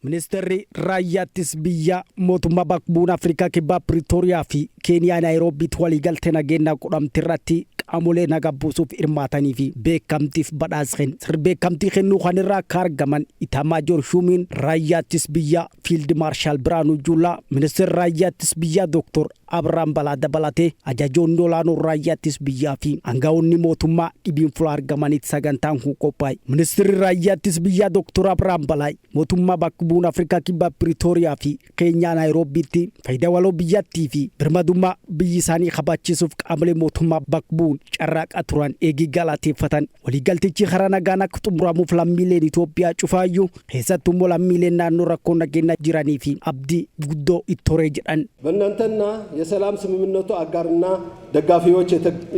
Ministeerri raayyaa ittisa biyyaa mootummaa bakka bu'uun Afrikaa Kibbaa Piriitooriyaa fi Keeniyaa Naayiroobiitti waliigaltee nageenyaa godhamte irratti qaamolee nagaa buusuuf hirmaatanii fi beekamtiif badhaasa kenna. Sirni beekamtii kennuu kanirraa akka argaman Itaamaajoor Shuumiin raayyaa ittisa biyyaa Fiild Maarshaal Biraanuu Juulaa, Ministeerri raayyaa ittisa biyyaa Dooktor Abrahaam Balaa dabalatee ajajoonni olaanoo raayyaa ittisa biyyaa fi aangawoonni mootummaa dhibiin fuula argamanitti sagantaan kun qophaa'e. Ministeerri raayyaa ittisa biyyaa Dooktor Abrahaam Balaay mootummaa bakka bu'uun Afrikaa Kibbaa Piriitooriyaa fi Keenyaa Naayiroobiitti faayidaa waloo biyyattii fi birmadummaa biyyi isaanii kabachiisuuf qaamolee mootummaa bakka bu'uun carraaqaa turan eegii galateeffatan. Waliigaltichi karaa nagaan akka xumuramuuf lammiileen Itoophiyaa cufaayyuu, keessattuu immoo lammiileen naannoo rakkoo nageenyaa jiranii fi abdii guddoo itti horee jedhan. በእናንተና የሰላም ስምምነቱ አጋርና ደጋፊዎች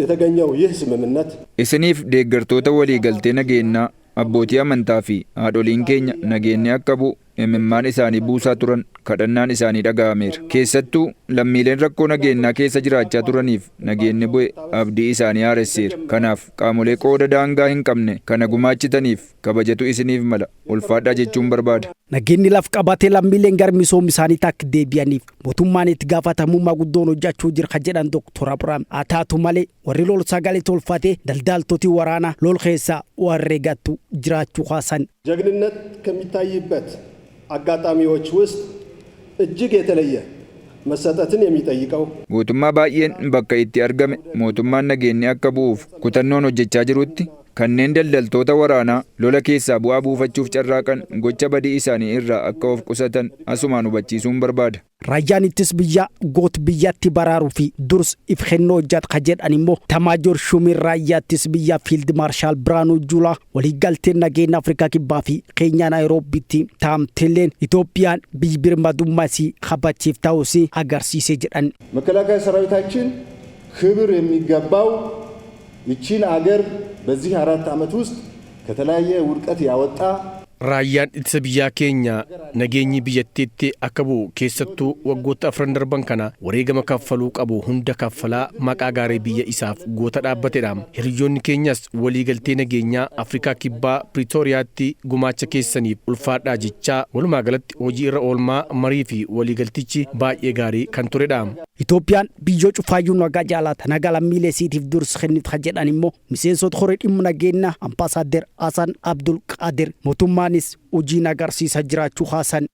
የተገኘው ይህ ስምምነት Isiniif deeggartoota waliigaltee nageenyaa, abbootii amantaa fi haadholiin keenya nageenyi akka bu'u imimmaan isaanii buusaa turan kadhannaan isaanii dhaga'ameera. Keessattuu lammiileen rakkoo nageenyaa keessa jiraachaa turaniif nageenyi bu'e abdii isaanii haaresseera. Kanaaf qaamolee qooda daangaa hin qabne kana gumaachitaniif kabajatu isiniif mala, ulfaadhaa jechuun barbaada. Nageenyi laf qabatee lammiileen gara misooma isaaniitti akka deebi'aniif mootummaan itti gaafatamummaa guddoon hojjechuu jira kan jedhan Dooktor Abiraam. Haa taatu malee warri lol sagalee tolfatee daldaaltoti waraanaa lol keessaa warree gattu jiraachuu kaasan. ጀግንነት ከሚታይበት አጋጣሚዎች ውስጥ እጅግ የተለየ መሰጠትን የሚጠይቀው Gootummaa baay'een bakka itti argame mootummaan nageenyi akka bu'uuf kutannoon hojjechaa jirutti kanneen daldaltoota waraanaa lola keessaa bu'aa buufachuuf carraaqan gocha badii isaanii irraa akka of qusatan asumaan hubachiisuun barbaada. Raayyaan ittisa biyyaa goot biyyatti baraaruu fi durs if kennoo hojjata ka jedhan immoo Tamaajoor Shumiin raayyaa ittisa biyyaa Fiild Maarshaal Biraanuu Juulaa, waliigalteen nageenya Afrikaa Kibbaa fi Keenyaa Naayiroobiitti taamtilleen Itoophiyaan biyyi birmadummaa isii kabachiif ta'uus agarsiise jedhan. መከላከያ ሰራዊታችን ክብር የሚገባው ይቺን አገር በዚህ 4 ዓመት ውስጥ ከተለያየ ውድቀት ያወጣ Raayyaan ittisa biyyaa keenya nageenyi biyyattiitti akka bu'u keessattuu waggoota afran darban kana wareegama kaffaluu qabu hunda kaffalaa maqaa gaarii biyya isaaf goota dhaabbatedha. Hiriyoonni keenyas waliigaltee nageenyaa Afrikaa Kibbaa Piriitooriyaatti gumaacha keessaniif ulfaadhaa jechaa, walumaa galatti hojii irra oolmaa marii fi waliigaltichi baay'ee gaarii kan turedha. Itoophiyaan biyyoo cufaayyuu nagaa jaalata, nagaa lammiilee isiitiif dursa kenniti kan jedhan immoo miseensota horee dhimma nageenyaa Ambaasaadder Hasan Abdul Qaadir, mootummaanis hojiin agarsiisa jiraachuu haasan.